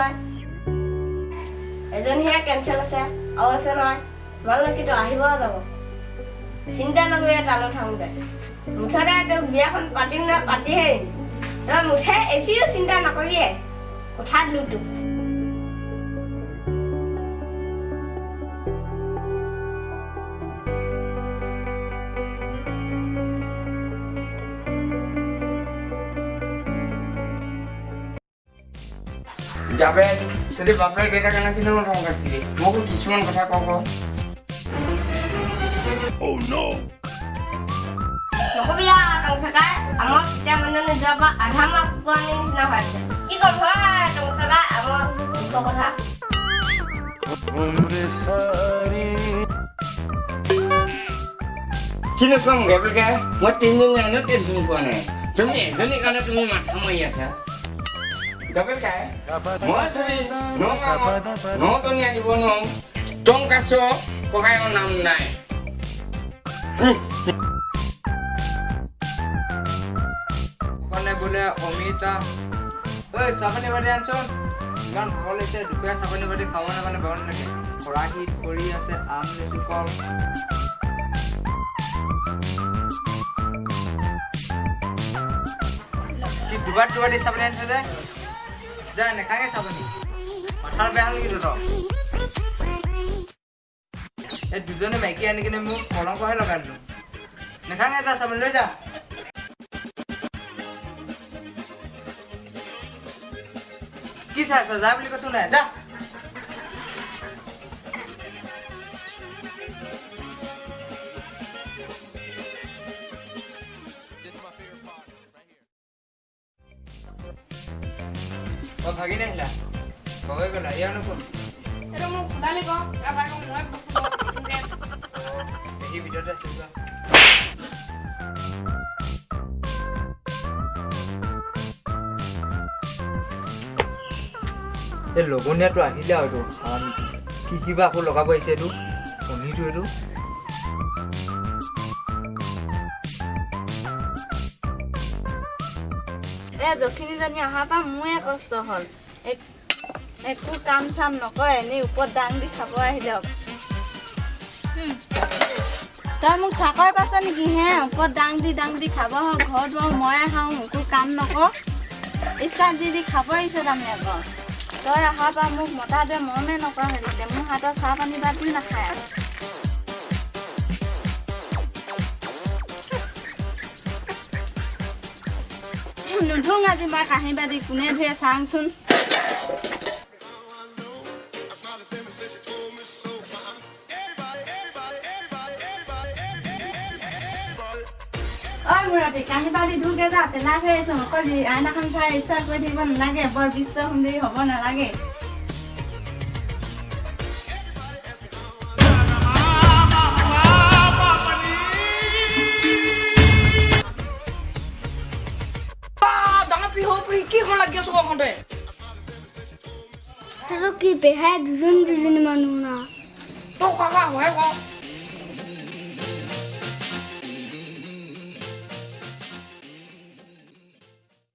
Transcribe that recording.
নহয়। এজনীহে কেঞ্চেল আছে, আৰু আছে নহয় মালকিটো আহিব যাব। চিন্তা নকৰিবি তালৈ থাকোঁতে। মুঠতে তোক বিয়াখন পাতিম না পাতিহে এৰিম। তই মুঠে এতিয়াও চিন্তা নকৰিয়ে, কথা দিলো তোক। যাবে যদি বাপেৰ বেটা কেন কিনে ৰং কাটছিলি, মোক কিছুমান কথা কব। নকবি আৰু টংচকাই, আমাৰ তেতিয়া মানুহজনে যোৱাৰ পৰা আধা মাক কুকুৰাণীৰ নিচিনা হৈ আছে। কি ক'ম হয় টংচকাই, আমাৰ দুখৰ কথা। কিনো কম গেবলকে, মই তিনিজনী আনো টেনচন পোৱা নাই, তুমি এজনীৰ কাৰণে তুমি মাথা মাৰি আছা। গেবলকাই মই যদি নগাঁৱত নজনী আনিব নোৱাৰো, টং কাছ ককায়ৰ নাম নাই। বোলে অমিতা ঐ চাহপানী বাতি আনচোন, ইমান ভাগৰ লাগিছে, দুপৰীয়া চাহপানী বাতি খাব নাপালে বৰ নালাগে। খৰাহীত কৰি আছে আম লেচু কল। কি দুবাৰ দুবাৰ দি চাহপানী আনিছ যে? যা নেখাঙে চাহপানী, মাথাৰ বেয়া হ'ল নেকি তহঁতৰ? এই দুজনে মাইকী আনি কিনে মোক কলংকহে লগাই দিলো। নেখাঙে যা চাহপানী লৈ যা। কি চাই আছ? যা বুলি কৈছো নাই, যা। অ ভাগিন আহিলা, কবে গ'লা? ইয়াৰ কোন? এইটো মোক সোধালি ক, তাৰপৰা আকৌ মই কৈছো নতুনকে। পেহী ভিতৰতে আছে, যোৱা। এই লগনীয়াটো আহিলে আৰু এইটো হাৰামিটো কি কিবা আকৌ লগাব আহিছে, এইটো কণীটো এইটো। এই যখিনীজনী অহাৰ পৰা মোৰে কষ্ট হ'ল, একো কাম চাম নকৰে, এনেই ওপৰত দাং দি খাব আহিলে। তই মোক চাকৰি পাইছ নেকি হে? ওপৰত দাং দি দাং দি খাব, ঘৰ দুৱাৰ ময়ে খাওঁ, একো কাম নকৰ, ইচ্ছা দি দি খাব আহিছে তাৰমানে। আকৌ তই অহাৰ পৰা মোক মতাটোৱে মৰমে নকৰা হৈ থাকিলে, মোৰ হাতৰ চাহ পানী বাতিও নাখায় আৰু। নুধুং আজি মই কাঁহী বাতি, কোনে ধুৱে চাওঁচোন। ঐ মূৰতি, কাঁহী বাতি ধুগে যা, পেলাই থৈ আহিছোঁ। অকল আইনাখন চাই ষ্টাৰ্ট কৰি থাকিব নালাগে, বৰ বিশ্ব সুন্দৰী হ'ব নালাগে। ডাঙৰ পিহ পিহি কিখন লাগি আছো অখনতে? কি পেহাই দুজন দুজনী মানুহ না তই কাকা হয় ক,